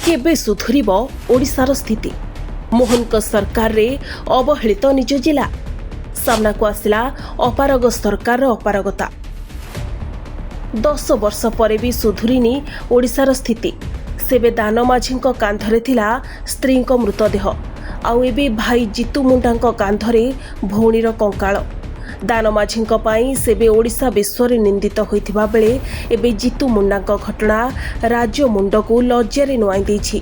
କେବେ ସୁଧୁରିବ ଓଡ଼ିଶାର ସ୍ଥିତି? ମୋହନଙ୍କ ସରକାରରେ ଅବହେଳିତ ନିଜ ଜିଲ୍ଲା। ସାମ୍ନାକୁ ଆସିଲା ଅପାରଗ ସରକାରର ଅପାରଗତା। 10 ବର୍ଷ ପରେ ବି ସୁଧୁରିନି ଓଡ଼ିଶାର ସ୍ଥିତି। ସେବେ ଦାନ ମାଝୀଙ୍କ କାନ୍ଧରେ ଥିଲା ସ୍ତ୍ରୀଙ୍କ ମୃତଦେହ, ଆଉ ଏବେ ଭାଇ ଜିତୁ ମୁଣ୍ଡାଙ୍କ କାନ୍ଧରେ ଭଉଣୀର କଙ୍କାଳ। ଦାନ ମାଝୀଙ୍କ ପାଇଁ ସେବେ ଓଡ଼ିଶା ବିଶ୍ୱରେ ନିନ୍ଦିତ ହୋଇଥିବା ବେଳେ ଏବେ ଜିତୁ ମୁଣ୍ଡାଙ୍କ ଘଟଣା ରାଜ୍ୟ ମୁଣ୍ଡକୁ ଲଜ୍ଜାରେ ନୁଆଇଁ ଦେଇଛି।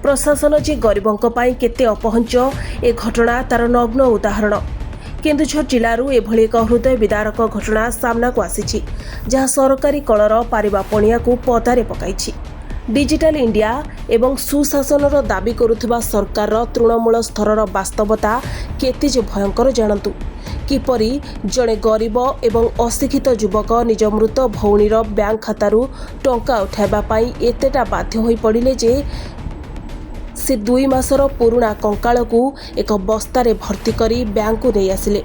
ପ୍ରଶାସନ ଯେ ଗରିବଙ୍କ ପାଇଁ କେତେ ଅପହଞ୍ଚ, ଏ ଘଟଣା ତାର ନଗ୍ନ ଉଦାହରଣ। କେନ୍ଦୁଝର ଜିଲ୍ଲାରୁ ଏଭଳି ଏକ ହୃଦୟ ବିଦାରକ ଘଟଣା ସାମ୍ନାକୁ ଆସିଛି, ଯାହା ସରକାରୀ କଳର ପାରିବା ପଣିଆକୁ ପଦାରେ ପକାଇଛି। ଡିଜିଟାଲ ଇଣ୍ଡିଆ ଏବଂ ସୁଶାସନର ଦାବି କରୁଥିବା ସରକାରର ତୃଣମୂଳ ସ୍ତରର ବାସ୍ତବତା କେତେ ଯେ ଭୟଙ୍କର, ଜାଣନ୍ତୁ କିପରି ଜଣେ ଗରିବ ଏବଂ ଅଶିକ୍ଷିତ ଯୁବକ ନିଜ ମୃତ ଭଉଣୀର ବ୍ୟାଙ୍କ ଖାତାରୁ ଟଙ୍କା ଉଠାଇବା ପାଇଁ ଏତେଟା ବାଧ୍ୟ ହୋଇପଡ଼ିଲେ ଯେ ସେ 2 ମାସର ପୁରୁଣା କଙ୍କାଳକୁ ଏକ ବସ୍ତାରେ ଭର୍ତ୍ତି କରି ବ୍ୟାଙ୍କକୁ ନେଇ ଆସିଲେ।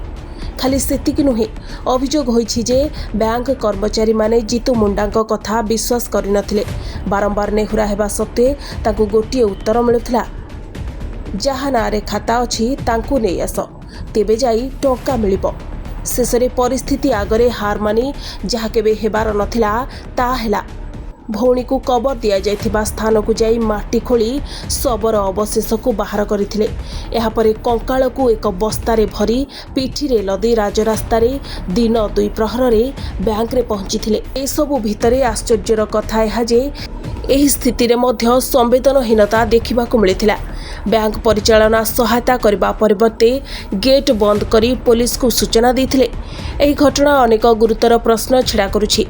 ଖାଲି ସେତିକି ନୁହେଁ, ଅଭିଯୋଗ ହୋଇଛି ଯେ ବ୍ୟାଙ୍କ କର୍ମଚାରୀମାନେ ଜିତୁ ମୁଣ୍ଡାଙ୍କ କଥା ବିଶ୍ୱାସ କରିନଥିଲେ। ବାରମ୍ବାର ନେହୁରା ହେବା ସତ୍ତ୍ୱେ ତାଙ୍କୁ ଗୋଟିଏ ଉତ୍ତର ମିଳୁଥିଲା, ଯାହା ନାଁରେ ଖାତା ଅଛି ତାଙ୍କୁ ନେଇ ଆସ, ତେବେ ଯାଇ ଟଙ୍କା ମିଳିବ। ଶେଷରେ ପରିସ୍ଥିତି ଆଗରେ ହାର ମାନି ଯାହା କେବେ ହେବାର ନଥିଲା ତାହା ହେଲା। ଭଉଣୀକୁ କବର ଦିଆଯାଇଥିବା ସ୍ଥାନକୁ ଯାଇ ମାଟି ଖୋଳି ଶବର ଅବଶେଷକୁ ବାହାର କରିଥିଲେ। ଏହାପରେ କଙ୍କାଳକୁ ଏକ ବସ୍ତାରେ ଭରି ପିଠିରେ ଲଦି ରାଜରାସ୍ତାରେ ଦିନ ଦ୍ୱିପ୍ରହରରେ ବ୍ୟାଙ୍କରେ ପହଞ୍ଚିଥିଲେ। ଏସବୁ ଭିତରେ ଆଶ୍ଚର୍ଯ୍ୟର କଥା ଏହା ଯେ ଏହି ସ୍ଥିତିରେ ମଧ୍ୟ ସମ୍ବେଦନହୀନତା ଦେଖିବାକୁ ମିଳିଥିଲା। ବ୍ୟାଙ୍କ ପରିଚାଳନା ସହାୟତା କରିବା ପରିବର୍ତ୍ତେ ଗେଟ୍ ବନ୍ଦ କରି ପୋଲିସକୁ ସୂଚନା ଦେଇଥିଲେ। ଏହି ଘଟଣା ଅନେକ ଗୁରୁତର ପ୍ରଶ୍ନ ଛିଡ଼ା କରୁଛି,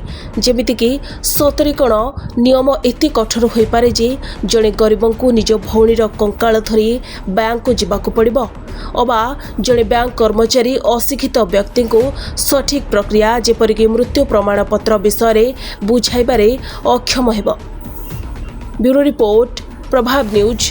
ଯେମିତିକି ସତରେ କ'ଣ ନିୟମ ଏତେ କଠୋର ହୋଇପାରେ ଯେ ଜଣେ ଗରିବଙ୍କୁ ନିଜ ଭଉଣୀର କଙ୍କାଳ ଧରି ବ୍ୟାଙ୍କକୁ ଯିବାକୁ ପଡ଼ିବ, ଅବା ଜଣେ ବ୍ୟାଙ୍କ କର୍ମଚାରୀ ଅଶିକ୍ଷିତ ବ୍ୟକ୍ତିଙ୍କୁ ସଠିକ୍ ପ୍ରକ୍ରିୟା, ଯେପରିକି ମୃତ୍ୟୁ ପ୍ରମାଣପତ୍ର ବିଷୟରେ ବୁଝାଇବାରେ ଅକ୍ଷମ ହେବ? ବ୍ୟୁରୋ ରିପୋର୍ଟ, ପ୍ରଭାବ ନ୍ୟୁଜ୍,